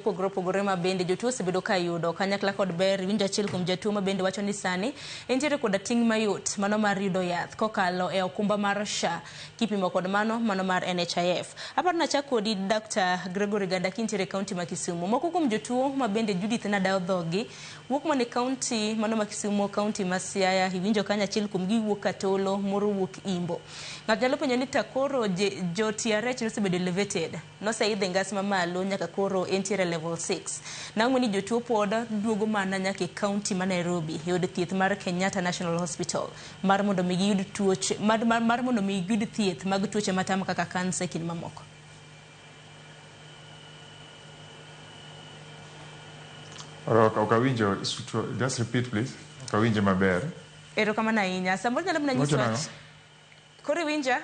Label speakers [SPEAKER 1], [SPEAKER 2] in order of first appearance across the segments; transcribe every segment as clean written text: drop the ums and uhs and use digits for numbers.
[SPEAKER 1] Opogore opogore ma bende jotuo osebedo ka yudo kanyakla kod ber. Iwinjo achiel kuom jatuo ma bende wacho ni sani entiere koda ting' mayot mano mar yudo yath kokalo e okumba mar SHA kipimo kod mano mano mar NHIF. Aparo nachak kodi Dr. Gregory Ganda kintiere e kaunti ma Kisumu. Moko kuom jotuo ma bende Judith nadawo dhoggi wuok mana e kaunti mano ma Kisumu, kaunti ma Siaya. Iwinjo kanyo achiel kuom gi wuok Katolo, moro wuok Imbo. Ng'ato nyalo penjo ni to koro jo TRH nosebedo elevated. Noseidho e ngas mamalo nyaka koro entiere level 6. Nang'o ni jotuo pod duogo mana nyaka e county ma Nairobi e od thieth mar Kenyatta National Hospital mar mondo mi giyud tuoche mar, mar, mar mondo mi giyud thieth mag tuoche matamo kaka kansa e kind mamoko.
[SPEAKER 2] Ok awinjo, just repeat please. Ok awinje maber.
[SPEAKER 1] Erokamano ahinya. Samoro nyalo mana
[SPEAKER 2] Iwacho
[SPEAKER 1] nyiso
[SPEAKER 2] nang'o?
[SPEAKER 1] wach. Koro iwinja?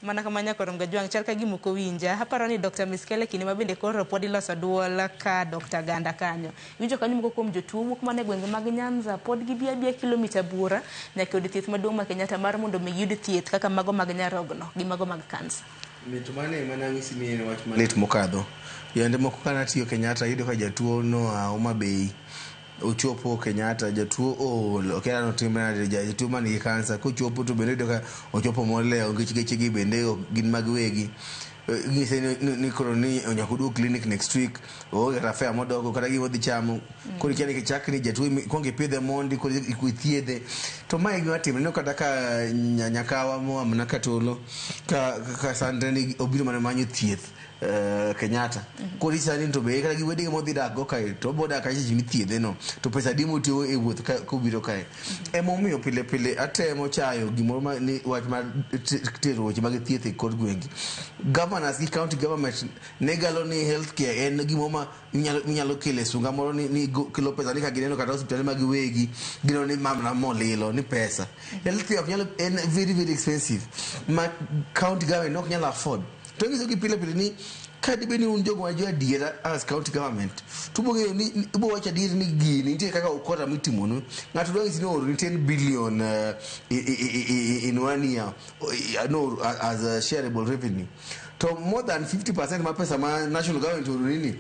[SPEAKER 1] Mana kama Nyakorom Gajwang' chal ka gima ok owinja. Aparo ni Dr. Miskele kinde ma bende koro pod iloso duol ka Dr. Ganda kanyo. Iwinjo kanyo moko kuom jotuo wuok mana e gwenge mag Nyanza pod gibi abiya kilomita buora nyaka e od thieth maduong' ma Kenyatta mar mondo mi giyud thieth kaka mago mag nyarogno gi mago mag kansa.
[SPEAKER 3] Mit mano ema nang'isi ni en wach malit mokadho. Yande moko kane atiyo Kenyatta iyudo ka jatuo noa Homa Bay ochopo Kenyatta jatuo ool okia ni otimre nade jatuo man gi kansa kochopo to bende iyudo ka ochopo molewo nikech geche gi bende ok gin mag wegi. Inyise ni koro ni nyaka oduog clinic next week oonge kata fare modogo kata gima odhi chamo. Koro ikia ni chak ni jatuo ikuongo ipidhe mondi koro ithiedhe. To mae e gima timre ineno kata ka nyakawa moa mana Katolo ka sandre ni obiro mana manyo thieth Kenyatta. Koro sani to be kata gi wedege modhi dak go kae to obo dak kacha seche mithiedhe no to pesa adi motiyo e wuoth kobiro kae. Emomiyo pile pile atemo chayo gimoro ma ni wach mar tero weche mag thieth e kor gwenge. Governors gi county government ne galo ni health care en gimoro ma inyalo kelo e sunga moro ni kelo pesa ni ka gineno kata osiptande mag wegi gineno ni ma mana molilo ni pesa. Health care ok nyal en very very expensive ma county government ok nyal afford. To anyiso gi pile pile ni ka dibed ni un jogo ma jo adiera as county government to ubo ng'eyo ni ubo wacho adier ni gini nitie kaka ukora mitimonu. Ng'ato dwa nyisi ni ooroni 10 billion in one year no, as a shareable revenue. To more than 50% mar pesa ma national government ooroni ni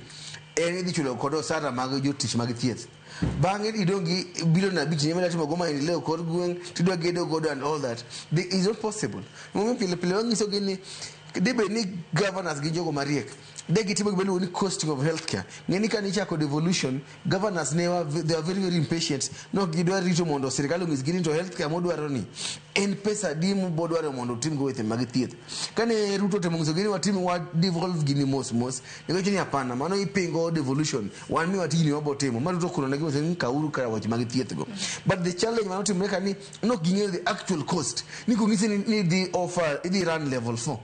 [SPEAKER 3] en idhi chulo kod osara mag jotich mag thieth. Bang'e idong' gi bilion 5 ni timo go maendeleo kor gweng' tidwa gedo godo and all that. Is not possible. Momiyo pile pile wanyiso gi ni dibed ni governors gin jogo mariek. De gitimo gima iluongo ni costing of healthcare. Ng'e ni kane ichako devolution, governors ne were, they were very very impatient. Ne ok gidwar rito mondo sirkal onyisgi ni to healthcare modwaro ni en pesa adi mobodwaro mondo otimgo weche mag thieth. Kane Ruto otemo nyisogi ni watim wa devolve gini mos mos, ne giwacho ni hapana, mano ipingo devolution. Wan miwa tijni wabo timo. Ma Ruto okono negi ni kawuru kar weche mag thieth go. But the challenge mane otimore ka ni nok ging'eyo the actual cost. Ni kong'isi ni idhi offer, idhi run level 4.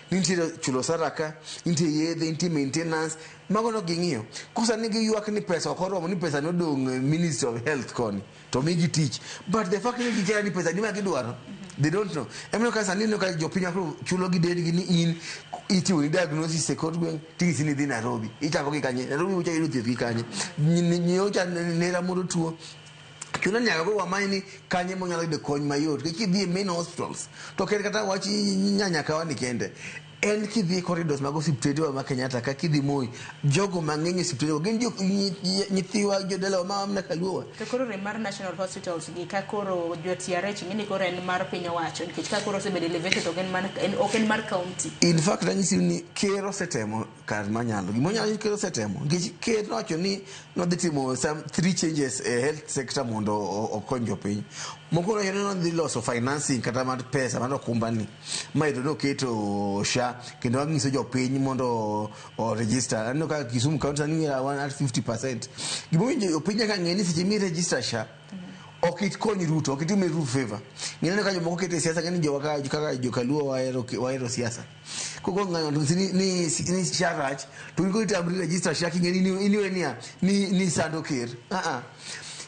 [SPEAKER 3] Nitiere chulo osara ka, nitie yedhe, nitie maintenance, mago nok ging'iyo. Kosa ni giywak ni pesa ok oromo, ni pesa nodong' Ministry of Health koni, to migi tich. But the fact ni gikia ni pesa adi ma gidwaro, they don't know. Emomiyo ka sani ineno ka jopiny koro chulo gi dendgi ni in itimo ni diagnosis e kor gweng' ting'isi ni idhi Nairobi. Ichako gi kanye? Nairobi ucha yudo thieth gi kanye? Nyocha nera moro tuo chuno nyaka koro wamany ni kanye monyalo yudo kony mayot nikech kidhi e main hospitals to ok en kata wach nyanyakawa ni kende en kidhi e corridors mag osiptende ma Kenyatta ka kidhi Moi jogo mang'eny e osiptende go gin nyithiwa jodalawa ma amna kaluowa.
[SPEAKER 1] To koro rem mar national hospitals gi ka koro jo TRH ing'e ni koro en mar piny owacho nikech ka koro osebedo elevated ok en mar, ok en mar county.
[SPEAKER 3] In fact anyisi ni ker osetemo kar manyalo. Gima onyalo ker osetemo nikech ker nowacho ni nodhi timo some 3 changes e health sector mondo okony jopiny. Mokwongo nowacho ni nodhi loso financing kata mar pesa mar okumba ni. Mae to noketo SHA kendo anyiso jopiny mondo o register. Aneno ka Kisumu County sani wan at 50%. Gima owinjo jopiny nyaka ng'e ni seche mi register SHA ok ikony Ruto, ok itim ne Ruto favor. Ng'e ka jomoko keto e siasa ng'e ni jowa kaka jokaluo wahero siasa. Koko ng'ato ni SHA rach to in koro itamri register SHA king'e ni iniwe niya ni sando ker.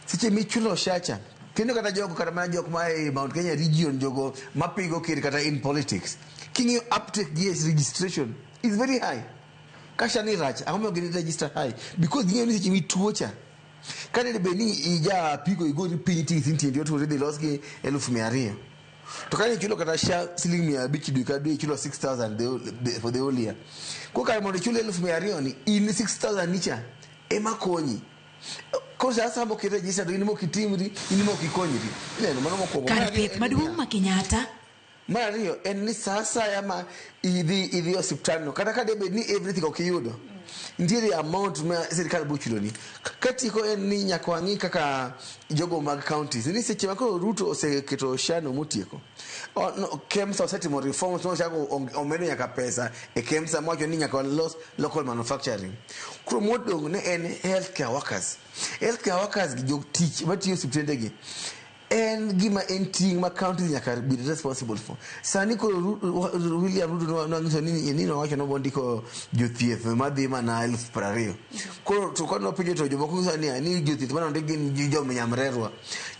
[SPEAKER 3] Seche michulo SHA cha kendo kata jogo kata mana jok ma e Mount Kenya region jogo mapigo ker kata in politics king'iyo uptake gi registration is very high. Ka SHA ni rach ang'o momiyo gin register high? Because ging'eyo ni seche mituo cha ka dine bed ni ija apiko igori piny ting'isi ni tiendi otur idhi los gi 200,000. To ka ichulo kata SHA siling 500 dwe ka dwe, ichulo 6000 for the whole year. Koro kar mondo ichul 200,000 ni, in 6000 nicha ema konyi. Koro sa moket register to in mok itimri, in mok ikonyri. Ineno mano mokwongo.
[SPEAKER 4] Kar
[SPEAKER 3] Mar ariyo
[SPEAKER 4] thieth
[SPEAKER 3] en
[SPEAKER 4] maduong'
[SPEAKER 3] niya,
[SPEAKER 4] ma Kenyatta.
[SPEAKER 3] Mar ariyo en ni sa asaya ma idhi osiptal no, kata ka debed ni everything ok iyudo, nitiere amount ma sirikal biro chuloni. Katieko en ni nyaka wang'i kaka jogo mag counties ni seche ma koro Ruto oseketo SHA no motieko, no, KEMSA osetimo reforms mochako omedo nyaka pesa e KEMSA mowacho ni nyaka walos local manufacturing. Koro modong' ne en healthcare workers. Healthcare workers gi jotich matiyo e osiptende gi en gima en ting' ma counties nyaka be responsible for. Sani koro William Ruto nonyiso ni nowacho ni obondiko jothieth madhi mana 20,000. Koro to ka nopenjo to jomoko nyiso ni jothieth mane ondik gin jonyamrerwa.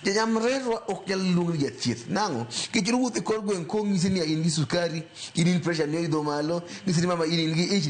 [SPEAKER 3] Jonyamrerwa ok nyal luong ni jathieth. Nang'o? Nikech owuotho e kor gweng' kong'isi ni in gi sukari, in pressure ni oidho malo, ng'isi ni mama in gi ich.